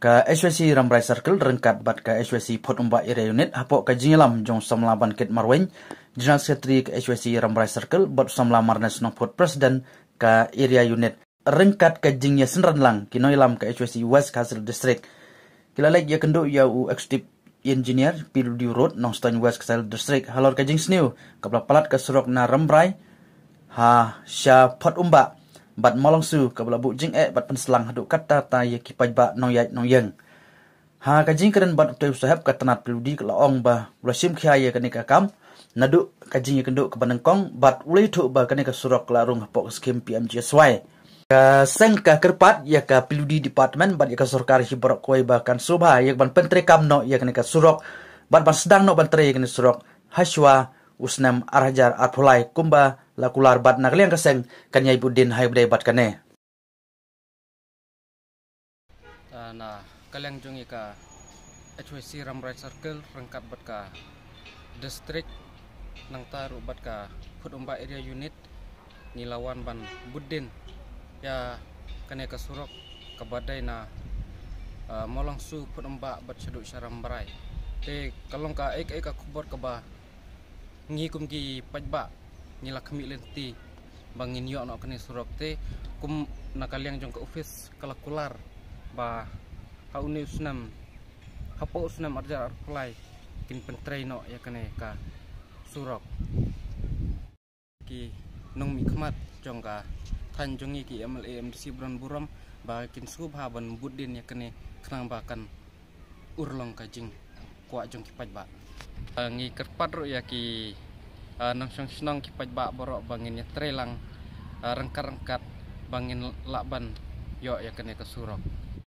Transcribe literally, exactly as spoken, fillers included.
Ka H Y C Rambrai Circle ryngkat bad ka H Y C Phot Umbah Area Unit hapoh ka jingïalam jong u samla Bankit Marwein, General Secretary ka H Y C Rambrai Circle, bad u samla Marnus Nongphut, President ka Area Unit, ryngkat ka jingïasynran lang ki nongïalam ka H Y C West Khasi Hills District, ki la leit ïakynduh ïa u Executive Engineer P W D Road, Nongstoiñ West Khasi Hills District, halor ka jingsniew kaba la palat ka surok na Rambrai ha sha Phot Umbah bad Mawlongsu, kaba la buh jingeh bad pynslang haduh katta katta ïa ki paidbah nongïaid nongïeng. Ha ka jingkren bad u Tei u Saheb, ka tnad P W D ka la ong ba u la shim khia ïa kane ka kam naduh ka jingïakynduh kaba nyngkong bad u la ïathuh ba kane ka surok ka la rung hapoh ka skhim P M G S Y. Ka seng ka kyrpad ïa ka P W D department bad ïa ka sorkar hi baroh kawei ba kan sngewbha ïa ka ban pyntreikam noh ïa kane ka surok bad ban sdang noh ban trei ïa kane surok ha shuwa u snem ar hajar arphew lai kumba la kular, bad na ka liang ka seng kan ïai bud dien ha kaba ïadei bad kane. Ah, na ka liang jong ngi ka H Y C Rambrai Circle ryngkat bad ka district, nangta ruh bad ka Phot Umbah Area Unit, ngi la wan ban bud dien ïa kane ka surok kaba dei na, ah, Mawlongsu, Phot Umbah bad shaduh sha Rambrai. Te ka long kaei kaei ka khubor kaba ngi kum ki paidbah ngi la khmih lynti ba ngin ïoh noh kane surok. Te kum na ka liang jong ka office ka la kular ba ha une u snem, hapoh u snem ar hajar arphew lai, kin pyntrei noh ïa kane ka surok. Ki nongmihkhmat jong ka thaiñ jong ngi, ki M L A, M D C baroh burom, ba kin sngewbha ban bud dien ïa kane khnang ba kan urlong ka jingkwah jong ki paidbah. Ah, ngi kyrpad ruh ïa ki, ah, nongshong shnong, ki paidbah baroh ba ngin ïatrei lang, ah, ryngkat ryngkat ba ngin lah ban ïoh ïa kane ka surok.